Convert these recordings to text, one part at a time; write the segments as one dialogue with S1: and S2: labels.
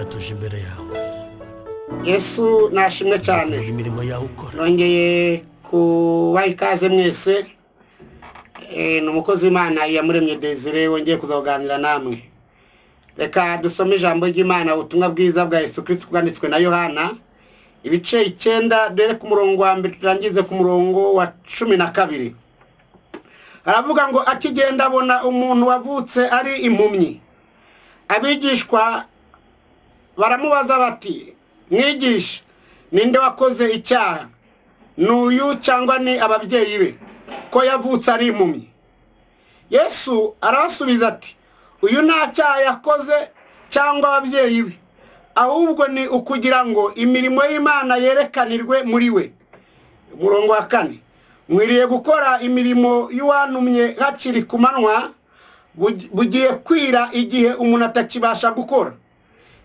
S1: Tuje imbere yawe.
S2: Yesu nashimwe cyane.
S1: Imirimo yawe ukora.
S2: Nongeye kubaha ikaze mwese. Ni umukozi w'Imana Iyamuremye Desire wongeye kuzaganira namwe. Reka dusome ijambo ry'Imana, ubutumwa bwiza bwa Yesu Kristo bwanditswe na Yohana ibice 9, dore ku murongo wa 1 turangize ku murongo wa 12. Aravuga ngo akigenda abona umuntu wavutse ari impumyi. Abigishwa baramubaza bati, mwigisha, ninde wakoze icyaha, n'uyu cyangwa ni ababyeyi be, ko yavutse ari impumyi? Yesu arabasubiza ati, uyu nta cyaha yakoze cyangwa ababyeyi be, ahubwo ni ukugira ngo imirimo y'Imana yerekanirwe muri we. Umurongo wa 4, nkwiriye gukora imirimo y'uwantumye hakiri ku manywa, bugiye kwira igihe umuntu atakibasha gukora.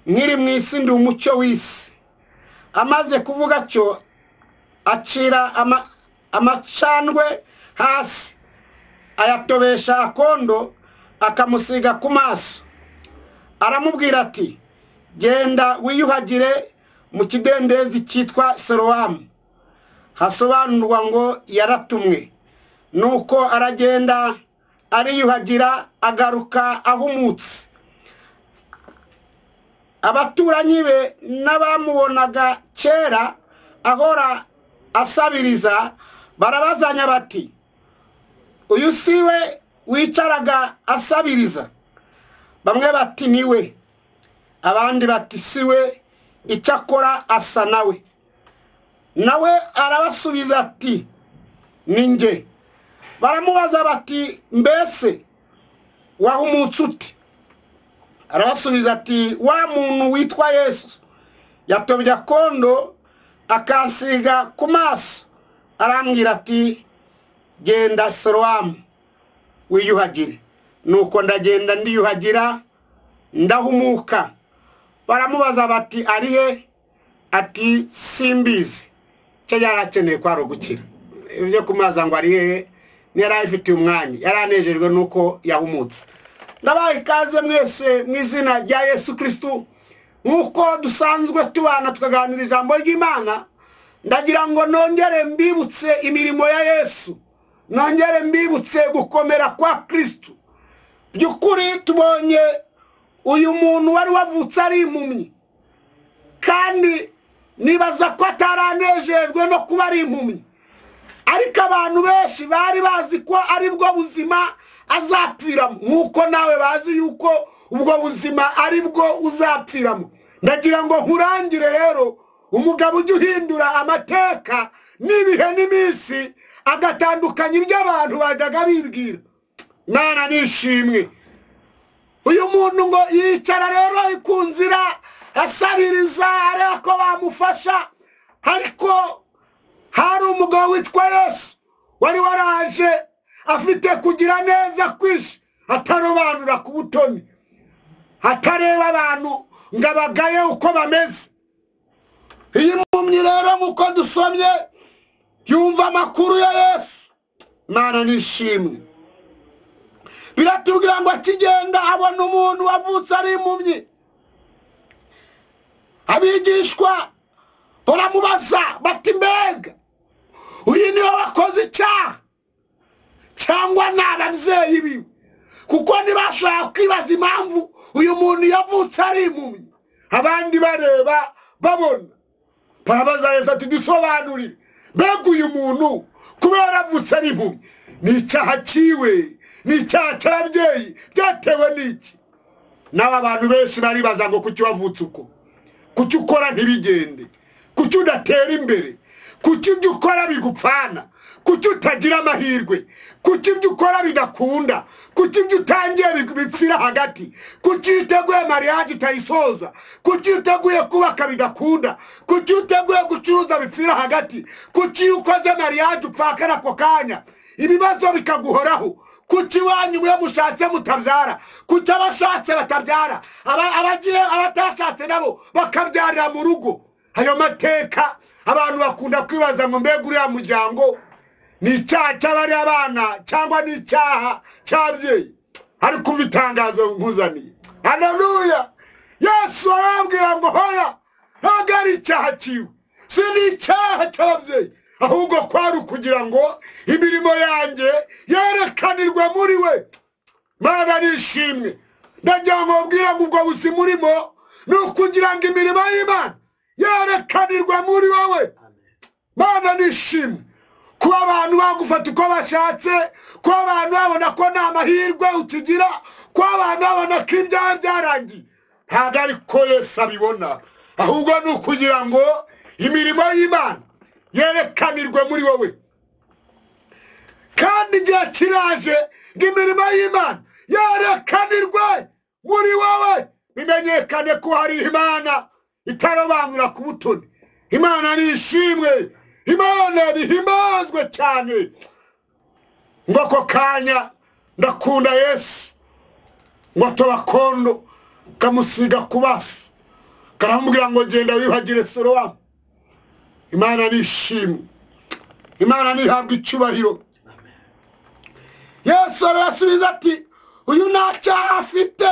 S2: Nkiri mu isi ndi umucyo w'isi. Amaze kuvuga cyo acira amacandwe hasi, ayatobesha akondo, akamusiga ku maso. Aramubwira ati, genda wiyuhagire mu kidendezi cyitwa Silowamu, hasobanurwa ngo yaratumwe. Nuko aragenda ariyuhagira, agaruka ahumutse. Abaturanyi be n'abamubonaga kera ahora asabiriza barabazanya bati, uyu si we wicaraga asabiriza? Bamwe bati ni we, abandi bati si we, icyakora asa nawe. Nawe arabasubiza ati, ni njye. Baramubaza bati, mbese wahumutse ute? Arabasubiza ati, wa muntu witwa Yesu yatobye akondo akansiga ku maso, arambwira ati, genda Silowamu wiyuhagire. Nuko ndagenda ndiyuhagira, ndahumuka. Baramubaza bati, ari he? Ati, simbizi. Icyo yari akeneye kwari ugukira. Ibyo kumaza ngo ari hehe ntiyari abifitiye umwanya, yari anejejwe nuko yahumutse. Ndabaha ikaze mwese mu izina rya Yesu Kristo. Nk'uko dusanzwe tubana tukaganira ijambo ry'Imana, ndagira ngo nongere mbibutse imirimo ya Yesu, nongere mbibutse gukomera kwa Kristo. By'ukuri tubonye uyu muntu wari wavutse ari impumyi, kandi nibaza ko ataranejejwe no kuba ari impumyi, ariko abantu benshi bari bazi ko ari bwo buzima azapfiramo, nk'uko nawe bazi yuko ubwo buzima ari bwo uzapfiramo. Ndagira ngo nkurangire rero umugabo ujya uhindura amateka n'ibihe n'iminsi, agatandukanya ibyo abantu bajyaga bibwira. Imana nishimwe. Uyu muntu ngo yicara rero ku nzira asabiriza areba ko bamufasha, ariko hari umugabo witwa Yesu wari waraje afite kugira neza kwinshi, atarobanura ku butoni, atareba abantu ngo abagaye uko bameze. Iyi mpumyi rero nk'uko dusomye yumva amakuru ya Yesu. Imana nishimwe. Biratubwira ngo akigenda abona umuntu wavutse ari impumyi. Abigishwa baramubaza bati, mbega uyu niwe wakoze icyaha cyangwa ni ababyeyi biwe? Kuko ntibashobora kwibaza impamvu uyu muntu yavutse ari impumyi. Abandi bareba babona, barabaza Yesu ati, dusobanurire, mbega uyu muntu kuba yaravutse ari impumyi ni icyaha cyiwe, ni icyaha cy'ababyeyi, byatewe n'iki? Nawe abantu benshi baribaza ngo kuki wavutse uko, kuki ukora ntibigende, kuki udatera imbere, kuki ibyo ukora bigupfana, kuki utagira amahirwe, kuki ibyo ukora bidakunda, kuki ibyo utangiye bipfira hagati, kuki uteguye mariage utayisoza, kuki uteguye kubaka bidakunda, kuki uteguye gucuruza bipfira hagati, kuki ukoze mariage upfakara ako kanya ibibazo bikaguhoraho, kuki wanyu iyo mushatse mutabyara, kuki abashatse batabyara, abagiye abatashatse nabo bakabyarira mu rugo. Ayo mateka abantu bakunda kwibaza ngo mbega uriya muryango ni icyaha cy'abari abana cyangwa ni icyaha cy'ababyeyi? Ariko umva itangazo nkuzaniye. Haleluya!
S1: Yesu arababwira ngo hoya, ntabwo ari icyaha cyiwe, si n'icyaha cy'ababyeyi, ahubwo kwari ukugira ngo imirimo yanjye yerekanirwe muri we. Mana nishimwe. Ndagira ngo mbwire ngo ubwo buzima urimo ni ukugira ngo imirimo y'Imana yerekanirwe muri wowe. Mana nishimwe. Kuba abantu bagufata uko bashatse, kuba abantu babona ko nta mahirwe ukigira, kuba abantu babona ko ibyaha byarangiye, ntabwo ariko Yesu abibona, ahubwo ni ukugira ngo imirimo y'Imana yerekanirwe muri wowe. Kandi igihe kiraje ngo imirimo y'Imana yerekanirwe muri wowe, bimenyekane ko hari Imana itarobanura ku butoni. Imana nishimwe, Imana nihimbazwe cyane. Ngo ako kanya ndakunda Yesu, ngo atobakondo kamusiga ku maso, karamubwira ngo genda wiyuhagire Sorowamu. Imana nishimwe, Imana nihabwa icyubahiro. Yesu arasubiza ati uyu nta cyaha afite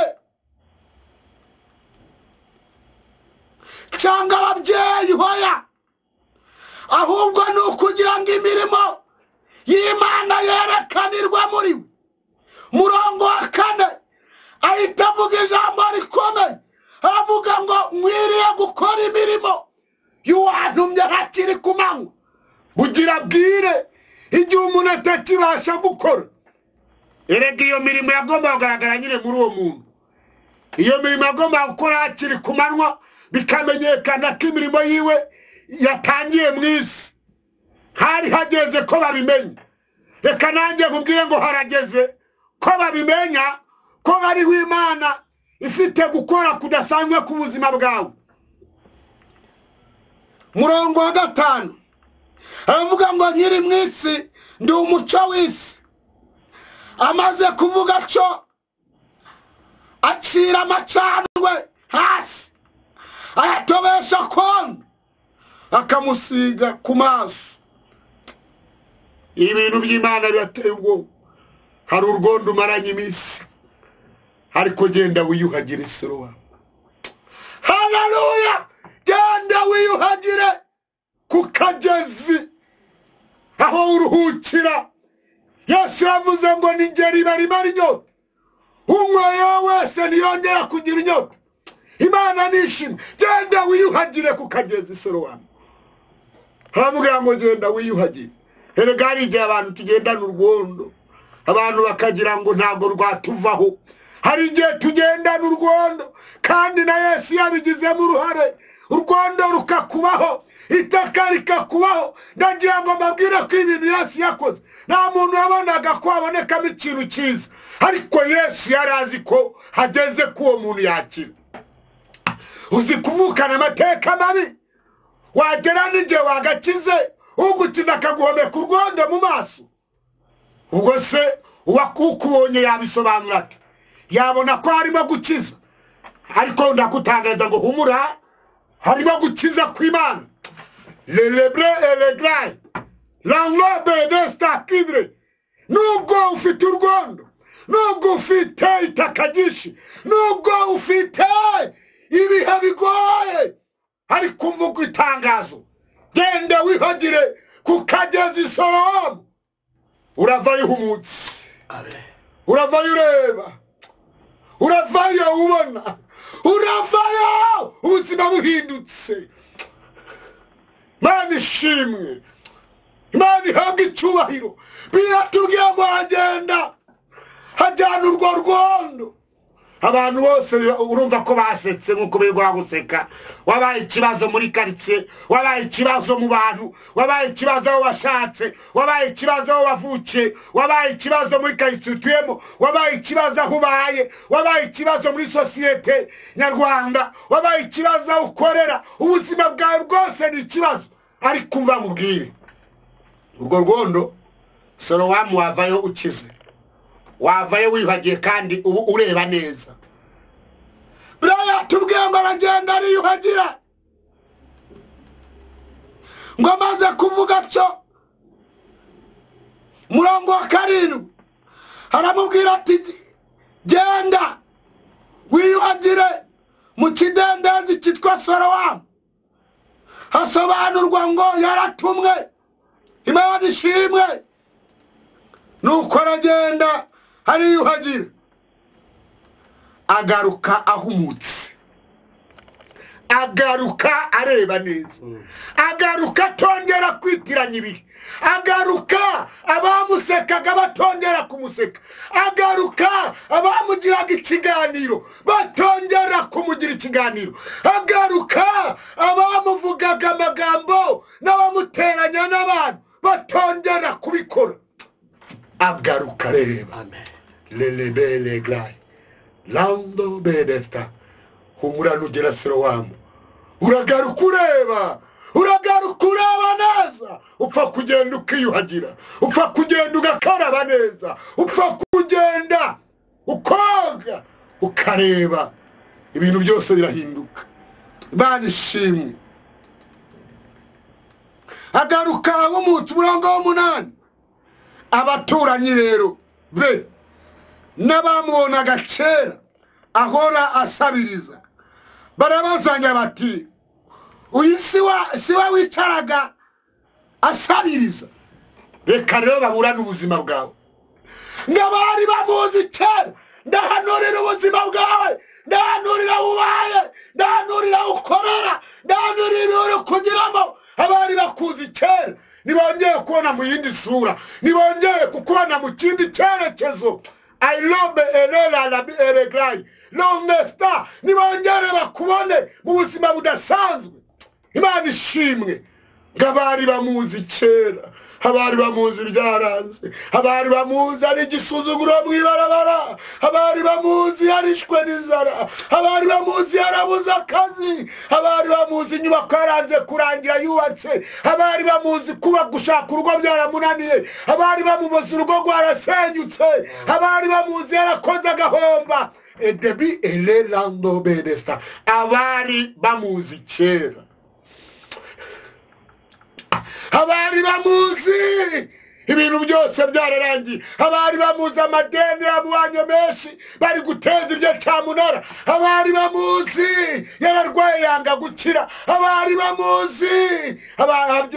S1: cyangwa ababyeyi, hoya, ahubwo ni ukugira ngo imirimo y'Imana yerekanirwe muri we. Murongo wa 4 ahita avuga ijambo rikomeye, aravuga ngo nkwiriye gukora imirimo y'uwantumye hakiri ku manywa. Bugira bwire igihe umuntu atakibasha gukora. Erega iyo mirimo yagomba kugaragara nyine muri uwo muntu. Iyo mirimo yagomba gukora hakiri ku manywa, bikamenyekana ko imirimo yiwe yatangiye mu isi. Hari hageze ko babimenya. Reka nanjye nkubwire ngo harageze ko babimenya ko hariho Imana ifite gukora kudasanzwe ku buzima bwawe. Murongo wa 5 aravuga ngo nkiri mu isi ndi umuco w'isi. Amaze kuvuga cyo acira amacandwe hasi, ayatobesha kondo, akamusiga ku maso. Ibintu by'Imana birateye ubwoba. Hari urwondo umaranye iminsi, ariko genda wiyuhagire Sorowamu. Haleluya! Genda wiyuhagire ku kagezi aho uruhukira. Yesu yavuze ngo ni njye riba rimara inyota, unywayo wese ntiyongera kugira inyota. Imana nishimwe. Genda wiyuhagire ku kagezi Sorowamu. Haramubwira ngo genda wiyuhagire. Erega hari igihe abantu tugendana urwondo, abantu bakagira ngo ntabwo rwatuvaho. Hari igihe tugendana urwondo, kandi na Yesu yabigizemo uruhare. Urwondo rukakubaho, itaka rikakubaho. Ndagira ngo mbabwire ko ibintu Yesu yakoze nta muntu wabonaga ko habonekamo ikintu cyiza, ariko Yesu yari azi ko hageze ko uwo muntu yakira. Uzi kuvukana amateka mabi, wagera n'igihe wagakize, ugukiza akaguhomeka urwondo mu maso. Ubwo se uwakubonye yabisobanura ati? Yabona ko harimo gukiza, ariko ndakutangariza ngo humura, harimo gukiza kw'Imana. Lelebre elegrai langlobe destakidre. Nubwo ufite urwondo, nubwo ufite itaka ryinshi, nubwo ufite ibihe bigoye, ariko umva itangazo, genda wihagire ku kagezi Sorowamu. Uravayo uhumutse, uravayo ureba, uravayo ubona, uravayo ubuzima buhindutse. Mana ishimwe, Imana ihabwe icyubahiro. Biratubwiye ngo hagenda hajyana urwo rwondo. Abantu bose urumva ko basetse nk'uko birirwa guseka. Wabaye ikibazo muri quartier, wabaye ikibazo mu bantu, wabaye ikibazo aho washatse, wabaye ikibazo aho wavukiye, wabaye ikibazo muri quartier utuyemo, wabaye ikibazo aho ubaye, wabaye ikibazo muri societe nyarwanda, wabaye ikibazo aho ukorera. Ubuzima bwawe bwose ni ikibazo. Ariko umva mubwire, urwo rwondo Sorowamu wavayo ukize, wavayo wiyuhagiye kandi ubu ureba neza. Buriya tubwiye ngo aragenda ariyuhagira, ngo amaze kuvuga cyo murongo wa 7 aramubwira ati genda wiyuhagire
S2: mu kidendezi cyitwa Sorowamu, hasobanurwa ngo yaratumwe. Imana ishimwe. Nuko aragenda ariyuhagira, agaruka ahumutse, agaruka areba neza, agaruka atongera kwitiranya ibihe, agaruka abamusekaga batongera kumuseka, agaruka abamugiraga ikiganiro batongera kumugira ikiganiro, agaruka abamuvugaga amagambo n'abamuteranya n'abantu batongera kubikora. Agaruka reba. Lelebele glai lando bedesta. Humura nugera Silowamu, uragaruka ureba, uragaruka ureba neza. Upfa kugenda ukiyuhagira, upfa kugenda ugakaraba neza, upfa kugenda ukoga ukareba, ibintu byose birahinduka. Imana ishimwe. Agaruka ahumutse. Umurongo w'8, abaturanyi rero be n'abamubonaga kera ahora asabiriza barabazanya bati, uyu si we wicaraga asabiriza? Reka rero baburane ubuzima bwawe. Ngo abari bamuzi kera, ndahanurira ubuzima bwawe, ndahanurira ubaye, ndahanurira ukorera, ndahanurira ibyo uri kunyuramo. Abari bakuzi kera nibongeye kubona mu yindi sura, nibongeye kukubona mu kindi cyerekezo. Ailobe elela labi eregrai lomesta, nibongere bakubone mu buzima budasanzwe. Imana ishimwe. Ngo abari bamuzi kera, abari bamuzi byaranze, abari bamuzi ari igisuzuguro mu ibarabara, abari bamuzi yarishwe n'inzara, abari bamuzi yarabuze akazi, abari bamuzi inyubako yaranze kurangira yubatse, abari bamuzi kuba gushaka urugo byaramunaniye, abari bamuboze urugo rwarasenyutse, abari bamuzi yarakoze agahomba. Edebi elelando bedesta. Abari bamuzi kera, abari bamuzi ibintu byose byararangiye, abari bamuzi amadeni yamubanye menshi bari guteza ibyo cyamunara, abari bamuzi yararwaye yanga gukira, abari bamuzi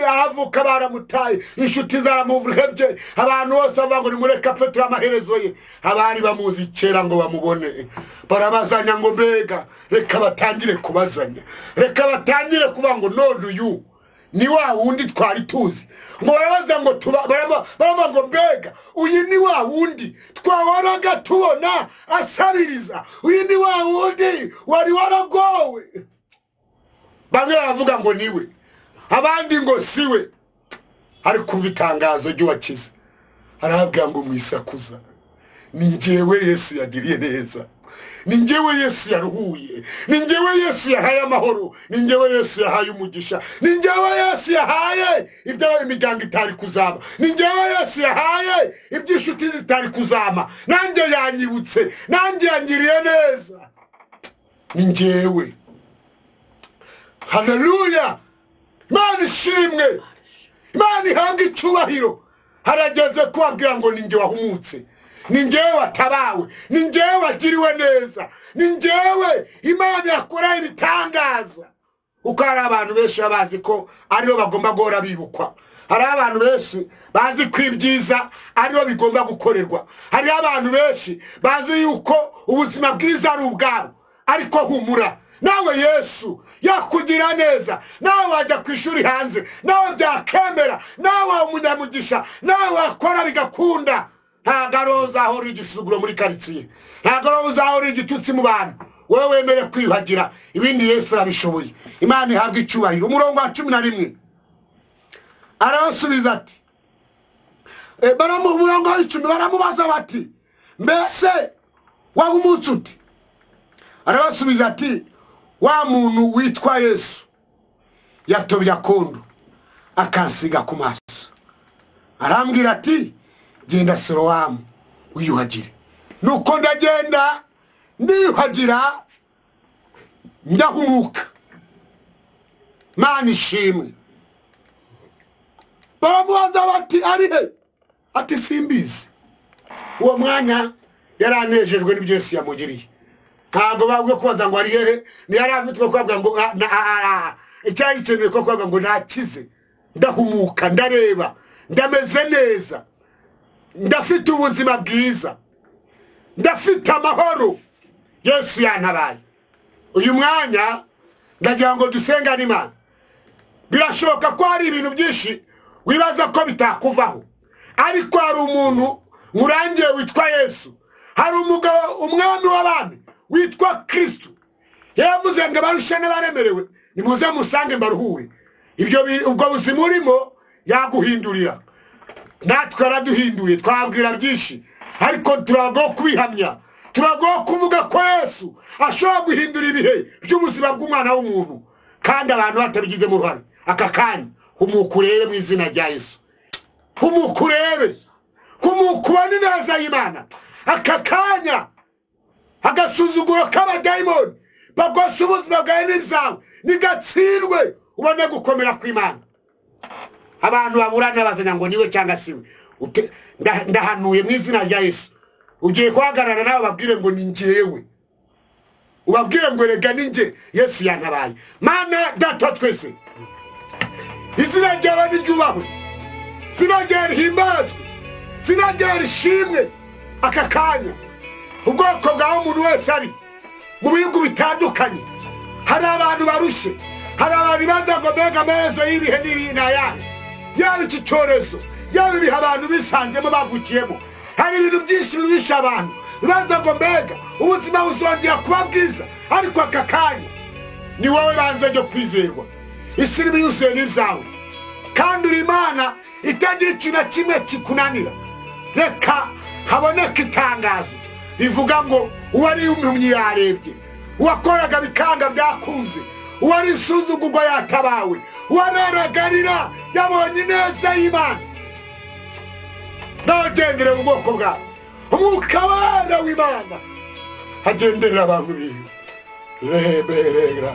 S2: ahavuka baramutaye, inshuti zaramuhebye, abantu bose bavuga ngo nimureke apfe turi amaherezo ye. Abari bamuzi kera ngo bamubone barabazanya ngo mbega, reka batangire kubazanya, reka batangire kuvuga ngo none uyu ni wa wundi twari tuzi. Ngo barabaza ngo baravuga ngo mbega uyu ni wa wundi twahoraga tubona asabiriza, uyu ni wa wundi wari waragowe. Bamwe baravuga ngo niwe, abandi ngo siwe. Ariko kumva itangazo ry'uwakize, arababwira ngo mwisakuza, ni njyewe Yesu yagiriye neza, ni njyewe Yesu yaruhuye, ni njyewe Yesu yahaye amahoro, ni njyewe Yesu yahaye umugisha, ni njyewe Yesu yahaye ibyo imiryango itari kuzaba, ni njyewe Yesu yahaye iby'inshuti zitari kuzama. Nanjye yanyibutse, nanjye yangiriye neza, ni njyewe. Haleluya! Imana ishimwe, Imana ihabwe icyubahiro. Harageze kubabwira ngo ni njye wahumutse, ni njyewe watabawe, ni njyewe wagiriwe neza, ni njyewe Imana yakora ibitangaza. Uko hari abantu benshi bazi ko aribo bagomba guhora bibukwa, hari abantu benshi bazi ko ibyiza aribo bigomba gukorerwa, hari abantu benshi bazi yuko ubuzima bwiza ari ubwabo. Ariko humura, nawe Yesu yakugira neza, nawe wajya ku ishuri hanze, nawe byakemera, nawe umunyamugisha, nawe wakora bigakunda. Ntabwo ari uzahora igisuzuguro muri karitsiye, ntabwo ari uzahora igitutsi mu bantu. Wowe wemere kwiyuhagira, ibindi Yesu arabishoboye. Imana ihabwe icyubahiro. Umurongo wa 11 arabasubiza ati, umurongo wa 10 baramubaza bati, mbese wahumutse ute? Arabasubiza ati, wa muntu witwa Yesu yatobye akondo akansiga ku maso, arambwira ati genda Silowamu wiyuhagire. Nuko ndagenda ndiyuhagira ndahumuka. Imana ishimwe. Baramubaza bati ari he? Ati simbizi. Uwo mwanya yaranejejwe n'ibyo Yesu yamugiriye.
S1: Ntabwo bavuga kubaza ngo ari hehe, ntiyari afite kubavuga ngo icyayi gikeneye ko kubavuga ngo nakize, ndahumuka, ndareba, ndameze neza, ndafite ubuzima bwiza, ndafite amahoro, Yesu yantabaye. Uyu mwanya ndagira ngo dusengane Imana. Birashoboka ko hari ibintu byinshi wibaza ko bitakuvaho, ariko hari umuntu murangiye witwa Yesu, hari umugabo umwami w'abami witwa Kristo. Yavuze ngo abarushe n'abaremerewe nimuze musange mbaruhure. Ibyo ubwo buzima urimo yaguhindurira. Natwe araduhinduriye, twabwira byinshi, ariko turago kubihamya, turago kuvuga ko Yesu ashobora guhindura ibihe by'ubuzima bw'umwana w'umuntu, kandi abantu batabigizemo uruhare. Aka kanya humuka urebe mu izina rya Yesu, humuka urebe, humuka ubone ineza y'Imana. Aka kanya agasuzuguro k'abadayimoni bagose ubuzima bwawe n'ibyawe nigatsindwe, ubone gukomera kw'Imana. Abantu baburana bazanya ngo niwe cyangwa siwe. Ndahanuye mu izina rya Yesu, ugiye guhagarara nawe babwire ngo ni njyewe, ubabwire ngo rega ni njye, Yesu yantabaye. Mana Data twese, izina ryawe niryubahwe, izina ryawe rihimbazwe, izina ryawe rishimwe. Aka kanya ubwoko bwawe umuntu wese ari mu bihugu bitandukanye, hari abantu barushe, hari abantu baza ngo mbega amaherezo y'ibihe n'ibihe ni ayahe, yaba iki cyorezo, yaba ibihe abantu bisanzemo bavukiyemo, hari ibintu byinshi biruhisha abantu baza ngo mbega ubuzima buzongera kuba bwiza. Ariko aka kanya ni wowe banze ryo kwizerwa, isi irimo yuzuye n'ibyawe, kandi uri Imana itagira ikintu na kimwe kikunanira. Reka haboneke itangazo rivuga ngo uwari impumyi yarebye, uwakoraga bikanga byakunze, uwari insuzugurwa yatabawe, uwararagarira yabonye ineza y'Imana. Nawe ubwoko bwawe, umwuka wera w'Imana agenderera abantu biwe. Reberegra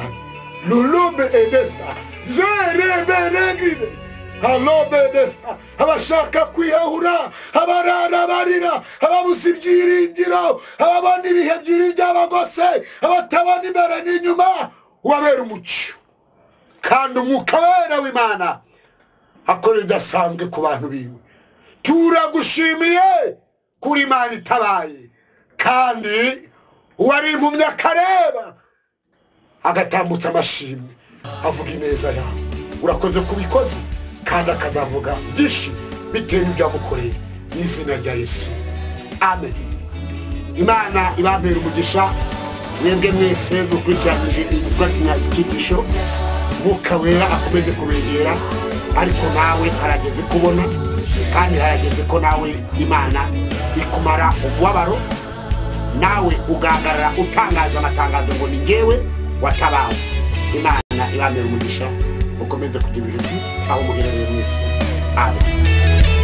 S1: lulube edesta zereberegire alobe edesta. Abashaka kwiyahura, abarara barira, ababuze ibyiringiro, ababona ibihe byiri by'abagose, abatabona imbere n'inyuma, ubabera umucyo. Kandi umwuka wera w'Imana akora ibidasanzwe ku bantu biwe. Turagushimiye kuri Imana itabaye, kandi uwari impumyi akareba agatambutsa amashimwe avuga ineza yawe. Urakoze kubikoze, kandi akazavuga byinshi bitewe n'ibyo wamukoreye, mu izina rya Yesu, amen. Imana ibampera umugisha mwebwe mwese mukurikiranije icyigisho. Mwuka wera akomeze kubegera, ariko nawe harageze kubona, kandi harageze ko nawe Imana ikumara umubabaro, nawe ugahagarara utangaza amatangazo ngo ni njyewe watabawe. Imana ibampera umugisha, mukomeze kugira ibihe byiza aho muherereye mwese. Amen.